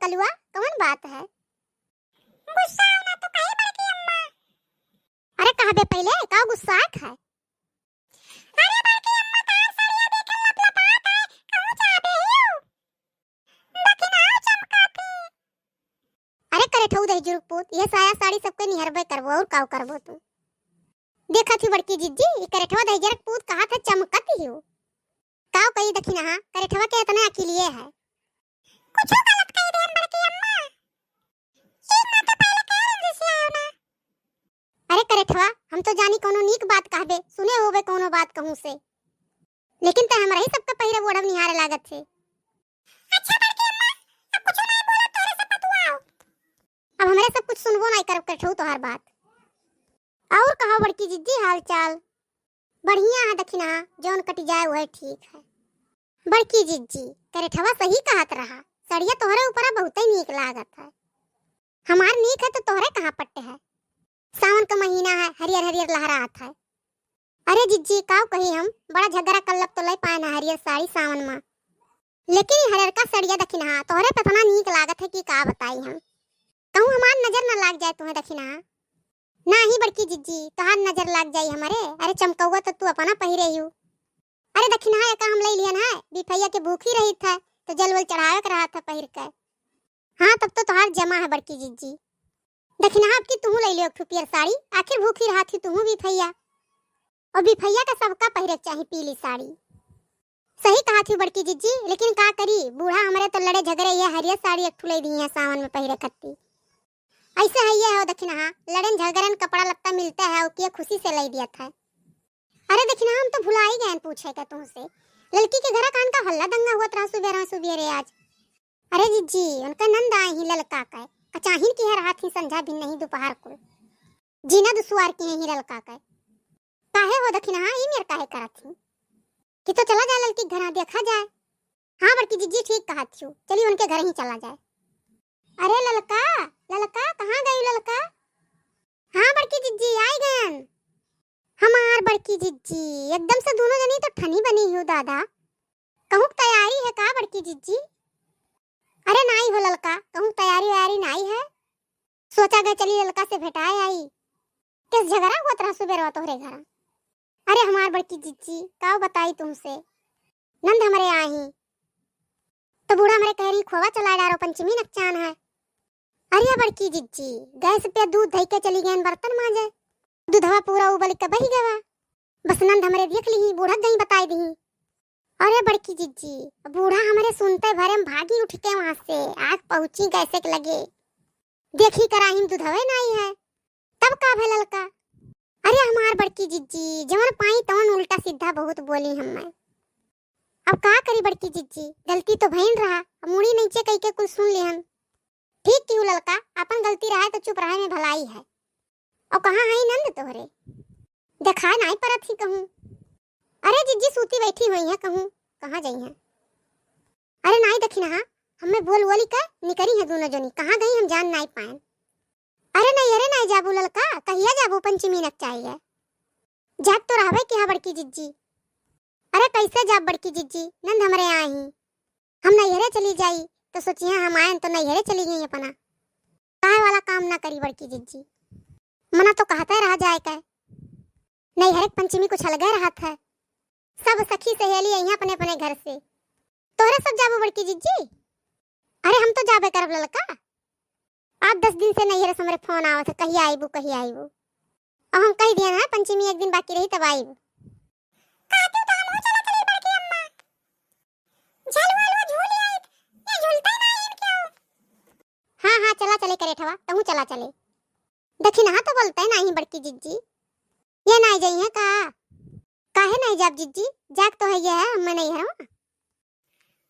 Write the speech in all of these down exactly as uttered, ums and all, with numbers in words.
कलुआ, कौन बात है? गुस्सा ना तो कही बड़की अम्मा। अरे कहबे पहले, का गुस्सा है? अरे बड़की अम्मा, तार सड़िया देखे लपलपात है, कहूँ जाबे हियो। दखिनहा चमकाती। अरे करेठऊ दहिजरू क पूत, ये साया साड़ी सबके निहरबे करबो, और काव करबो तू? देखत ही बड़की जिज्जी, ई करेठवा दहिजरू क पूत कहात है चमकत ही हो। काव कही दखिनहा, करेठवा के इतना अकिलिये है। कुछो गलत कही देन बड़की अम्मा। ई ना तो पहले कह रही थी आयो ना। अरे करेठवा, हम तो जानी कौनो नीक बात कहबे, सुने होबे कौनो बात कहूँ से। लेकिन तै हमरा ही सबका पहिरे ओढ़ब निहारे लागत है। अच्छा बड़की अम्मा, अब कुछ नहीं बोलब, तोहरे सब बतुआओ। अब हमरे सब कुछ सुनबो नहीं करब करेठऊ तोहार बात। और कहो बड़की जिज्जी हाल चाल? बढ़िया है दखिनहा, जौन कटि जाए वह ठीक है। बड़की जिज्जी, करेठवा सही कहत रहा, सड़िया तोहरे ऊपरा बहुते नीक लागत है। हमार नीक है तो तोहरे कहाँ पट्टे है? सावन का महीना है, हरियर हरियर लहरात है। अरे जिज्जी, काव कही हम, बड़ा झगड़ा कर लब तो ले पाए ना हरियर साड़ी सावन मा। लेकिन ई हरियरका सड़िया दखिनहा, तोहरे पे इतना नीक लागत है कि का बताई हम। कहूँ हमार नजर न लाग जाए तुम्हें दखिनहा। नाही बड़की जिज्जी, तोहार नजर लाग जाई हमरे। अरे चमकौआ तो तू अपना पहिरे हियू। अरे दखिनहा एका हम लई लिहन है, बिफैया के भूखी रहित है, तो जल वल चढ़ावे के रहत है पहिर के। हाँ, तब तो तोहार जमा है बड़की जिज्जी। दखिनहा अब की तुहूँ लई लियो एक ठू पियर साड़ी, आखिर भूखी रहत ही तुहूँ बिफैया। और बिफैया के सबका पहिरे के चाही पीली साड़ी। सही कहत ही बड़की जिज्जी, लेकिन का करी, बूढ़ा हमरे तो लड़े झगड़े ये हरियर साड़ी एक ठू लई दिहे सावन में पहिरे खत्ती। ऐसे है ये हो दखिनहा, लड़न झगड़न कपड़ा लत्ता मिलता है, ओकिए खुशी से लई दियत है। अरे दखिनहा, हम तो भुला ही गए पूछे के तुमसे, ललकी के घरा कान का हल्ला दंगा हुआ रहा सुबेरे सुबेरे आज। अरे जिज्जी, उनका नंद आए ही ललका के, कचाहिन की है रात ही संझा भी नहीं दोपहर को। जीना दुसवार की है ही ललका के। काहे हो दखिनहा, ई मेर काहे करत ही? कि तो चला जाए ललकी के घरा, देखा जाए। हाँ बड़की जिज्जी, ठीक कहत हियो, चली उनके घर ही चला जाए। अरे ललका, ललका, कहाँ गई ललका? हाँ बड़की जिज्जी, आई गयन। हमार बड़की जिज्जी, एकदम से दोनों जनी तो ठनी बनी हियो दादा। कहूँ क तैयारी है का बड़की जिज्जी? अरे नाई हो ललका, कहूँ क तैयारी वैयारी नाई है। सोचा गए चली ललका से भेटाए आई। किस झगड़ा हुआ रहा सुबेरवा तोहरे घरा? अरे हमार बड़की जिज्जी, का बताई तुमसे, नंद हमरे आए ही तो बूढ़ा हमरे कह रही खोवा चला डारो, पंचमी नकचान है। अरे बड़की जिज्जी, गैस पे दूध धई के चली गयन बर्तन मांजे, दूधवा पूरा उबल के बही गवा। बस नंद हमरे देख ली, बूढ़ा गई बताई दी। अरे बड़की जिज्जी, बूढ़ा हमरे सुनते भरे में भागी उठ के वहां से, आग पहुंची गैसे के लगे, देखी कराही में दूधवे नाई है। तब का भय ललका? अरे हमार बड़की जिज्जी, जवन पाई तवन उल्टा सीधा बहुत बोली हम्मे। अब का करी बड़की जिज्जी, गलती तो भइन रहा, अब मुड़ी नीचे कई के कुल सुन लिहन। ठीक किहू ललका, अपन गलती रहा है तो चुप रहे में भलाई है। और कहाँ है नंद तोहरे? देखा नाई परत ही कहूँ। अरे जिज्जी सूती बैठी हुई है कहूँ, कहाँ जाई है? अरे नाई दखिनहा, हमें बोल बोली के निकरी है दोनों जनी, कहाँ गई हम जान नाई पाएन। अरे नहीं, अरे नहीं जाबू ललका, कहिया जाबू पंचमी नकचाई है? जात तो रहबे कि हाँ बड़की जिज्जी। अरे कैसे जाब बड़की जिज्जी, नंद हमरे आए ही। हम नैहरे चली जाई तो सोचिया हम आयन तो नैहरे चली गई अपना। काहे वाला काम ना करी बड़की जिज्जी। मना तो कहते रह जाए के, नैहरे के पंचमी कुछ अलगे रहत है। सब सखी सहेली अइहें अपने अपने घर से। तोहरे सब जाबू बड़की जिज्जी? अरे हम तो जाबे करब ललका। आठ दस दिन से नैहरे से हमरे फोन आवत है, कहिया आईबू, कहिया आईबू। अब हम कह दिया ना, पंचमी एक दिन बाकी रही तब आईबू। काकी तो हमहू चलत रही बड़की अम्मा। झलुआ अलुआ झूल आइत, ये झूलते ना इन क्यों? हाँ, हाँ, चला चले करेठवा, तहू चला चले। दखिनहा तो बोलते नाही बड़की जिज्जी, ये नाही जइहे का? काहे नाही जाब जिज्जी, जाक तो है ये है, मैं नहीं हरवा।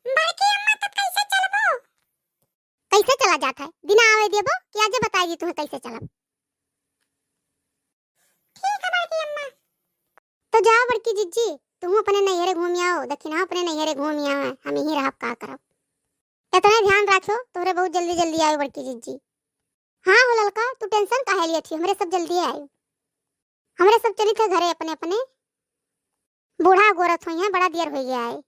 बड़की अम्मा तो कैसे चलबो? कैसे चला जात है? बिना आवे देबो कि आजे बताई दी तुम्हें कैसे चलब? ठीक है बड़की अम्मा। तो जाओ बड़की जिज्जी, तुहू अपने नैहरे घूम आओ, दखिनहा अपने नैहरे घूम आओ, हम यहीं रहब का करब। इतना ध्यान रखियो, तोहरे बहुत जल्दी जल्दी आयो बड़की जिज्जी। हाँ हो ललका, तू tension काहे लियत ही, हमरे सब जल्दी आयो। हमरे सब चलित है घरे अपने अपने। बूढ़ा गोरत होइहैं, बड़ा देर होइ गया है।